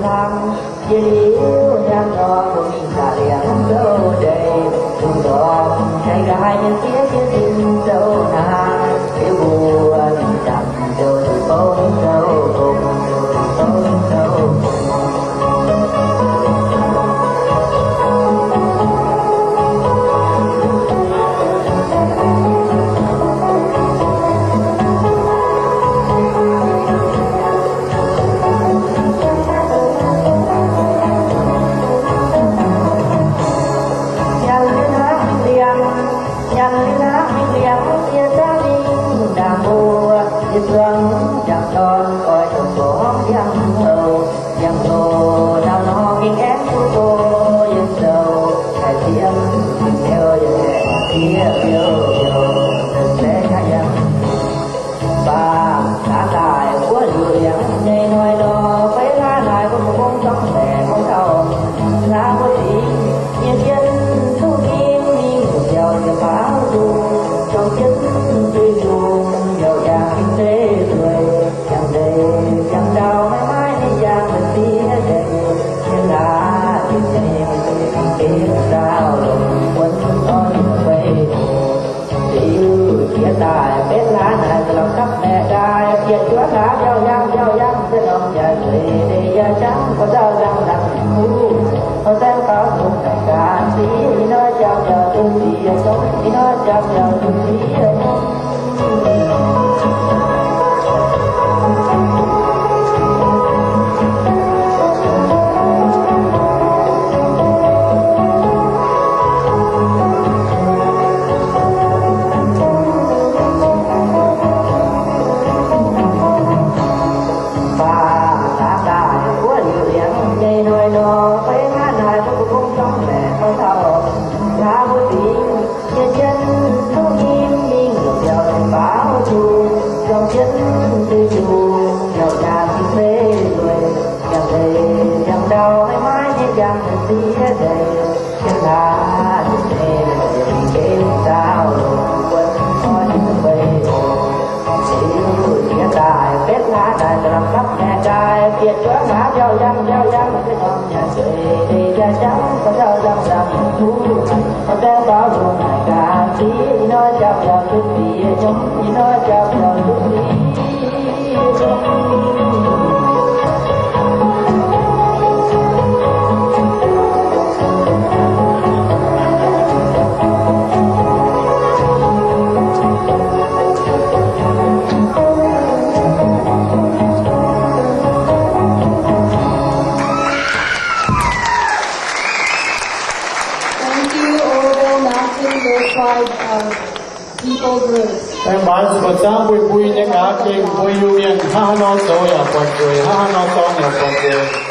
Lamh jiex liuz, hnyangx nor mbuo mingh daaih liemh zouv ndeic, dongh ndorm jai nqaai nyei sieqv jienv sin zouv naaic, liuz mbuo mingh daaih zouv, zouv, zouv, zouv. Nyanc liuz hnangv mingh liemh, nyanc liuz hnangv mingh liemh, yie za'gengh ndaangc mbuo, yie zuangx jangx dorn, oix zuqc gorngv yangh houc, yangh houc ndau nor gengh aengx duqv go yiem zoux, haih ziex hnyouv yiem laengz ziex hnyouv hnyouv, se se yangh yangh. Baac hlaax daic wuov liuz liangx nyei hnoi nor, beiv hlaax naaic mbuo mv bung zorngv maengc mv taux. Hlaax mbuo zingx nyei jienv duqv nyim mingh biaux ziepc faaux nzungh, zorngh jienv duqv nzungh yaac yangh gengh zeiv nzueic, yangh ndeic yangh ndau maiv maaih nyei yangh deix sieqv deix, yiem hlaax zinh nyei benx daauh longc wuonv orv nzueic fei oc. Liuz jiex daaih betv hlaax naaic, za'gengh gapv maengc daaih, bieqc juov hlaax mbiauh yangh mbiauh yangh, se norm yaac zueiz deix yaac jangv, gorx zauh nzangc nzangc kuv, gorx saeng faaux nzunc naaic gaax sic, ih hnoi jauv mbiauh duqv siec nyungc, ih hnoi jauv mbiauh duqv siec nyungc. Baac hlaax daaih wuov liuz liangx nyei hnoi nor, beiv hnangv naaic mbuo mv bung zorngv maengc maiv taux. Hlaax mbuo zingx nyei jienv duqv nyim mingh, biaux ziepc faaux nzungh, zorngh jienv duqv nzungh, biaux yaac gengh zeiv nzueic, yangh ndeic yangh ndau maiv maaih nyei yangh deix sieqv deix, yiem hlaax zinh nyei benx daauh longc wuonv orv nzueic fei oc. Liuz jiex daaih betv hlaax naaic, za'gengh gapv maengc daaih, bieqc juov hlaax mbiauh yangh mbiauh yangh, se norm yaac zueiz deix yaac jangv, gorx zauh nzangc nzangc kuv, gorx saeng faaux nzunc naaic gaax sic, ih hnoi jauv mbiauh duqv siec nyungc, ih hnoi jauv mbiauh duqv siec nyungc. Thank you, Oroville Mountain Goat Tribe, uh, people groups. Baengh maaiz zuqc buoqc zaangv mbui mbui nyei gaax gengh mbuo Iu-Mienh hnangv haaix nor zoux yaac buatc nzueic, hnangv haaix nor dorng yaac buatc nzueic.